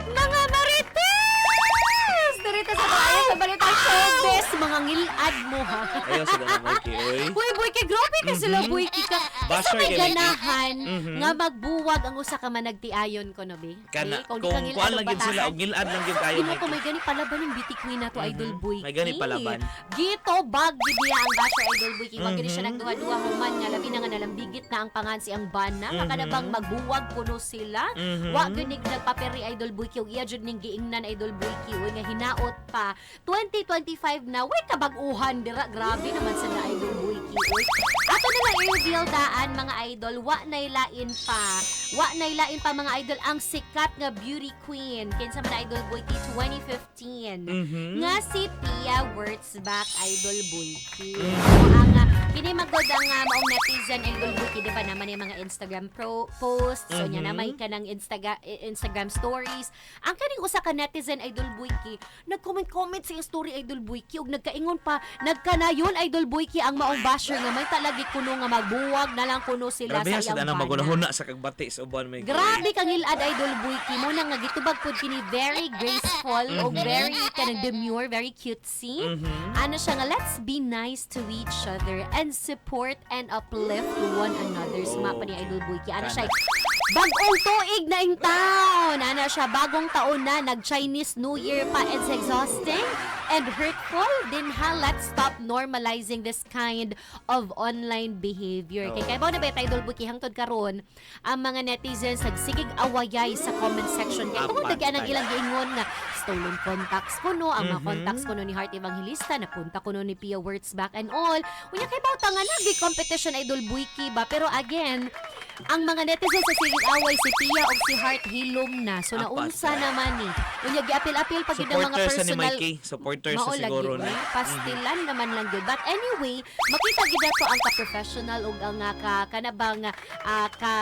Mga marites! Dirita sa tayo sa Balita Showbiz, mga ngilad mo ha. Ayaw sa na, Mikey, oy. Uy, boy, kay grabe ka sila, boy, ka. Isa Basher may kay Mikey. ganahan nga magbuwag ang usa ka managtiayon ko no, be. Kana, Be, kung di kung ka ngilad kuan og lang gyud sila, batasan. og ngilad lang gyud kayo, Ginoo ko Mikey. may gani palaban ng beauty queen na to, Idol Boy. May gani palaban. Gito bag gid niya ang basher, Idol Boy. Wa gid siya nagduha-duha human nga labi na nga nalambigit na ang pangansi ang bana nga kana bang magbuwag kuno sila. Wa gyud nig nagpaperi, Idol Boy, ug iya jud ning giingnan, Idol Boy, uy nga hinaot pa 2025 na way kabag-uhan dira. Grabe naman sa na, Idol Boy, uy. Ato na lang i-reveal daan, mga idol, wa nay lain pa. Wa nay lain pa, mga idol, ang sikat nga beauty queen. Kinsa man, Idol Boyki, 2015 nga si Pia Wurtzbach, Idol Boyki. So, ang kini magod ang maong netizen, Idol Boyki, di ba naman yung mga Instagram pro posts so nya na may kanang Instagram stories. Ang kaning usa ka netizen, Idol Boyki, nag-comment-comment sa iyang story, Idol Boyki, ug nagkaingon pa, nagkanayon, Idol Boyki, ang maong basher nga may talagi kuno nga magbuwag na lang kuno sila Grabe sa ha sa iyang na bana. magunahuna sa kagbati sa uban, Mikey. Grabe kang hilad, Idol Boyki mo na nga gitubag pud kini very graceful o very kanang demure, very cutesy. Ano siya nga, "Let's be nice to each other and support and uplift one another." Suma pa ni Idol Boyki. Ano siya, bagong tuig na in town. Ano siya, bagong taon na, nag-Chinese New Year pa. It's exhausting and hurtful din ha. Let's stop normalizing this kind of online behavior. Kay kay na ba, Idol Boyki, hangtod karon ang mga netizens nagsigig awayay sa comment section. Kay tungod lagi anang Apatay. ilang giingon nga stolen contacts kuno, ang mga contacts kuno ni Heart Evangelista, napunta kuno ni Pia Wurtzbach and all. Unya kay bawta nga nagi competition, Idol Boyki ba, pero again, ang mga netizens sa sigig away si Pia o si Heart hilom na. So naunsa Apatay. Naman ni. Unya giapil-apil pa gyud ang mga Supporter sa ni personal Mikey. Supporter sa Mao lagi, siguro ni. eh. Pastilan naman lang gyud. But anyway, makita gyud nato ang ka-professional ug ang ka kanabang ka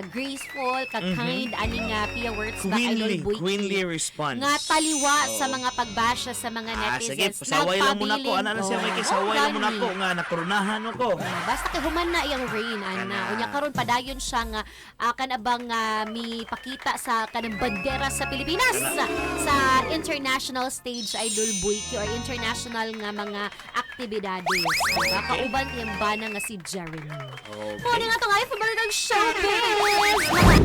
graceful, ka kind ani nga Pia Wurtzbach, Idol Queenly, Boyki. queenly response. Nga taliwa sa mga pagbasya sa mga Ah, sige, netizens. saway lang muna ko. Nagpabilin Ana na siya, ko. Mikey. Oh, Saway lang muna gani. ko nga nakoronahan ko. Ah, basta kay human na iyang reign ana. Kana. Unya karon padayon siya nga kanabang mi pakita sa kanang bandera sa Pilipinas sa international stage, Idol Boyki, or international nga mga aktibidades. Diba? Kauban iyang bana nga si Jeremy. Okay. Mo ni nga to nga Balitang Showbiz. Mga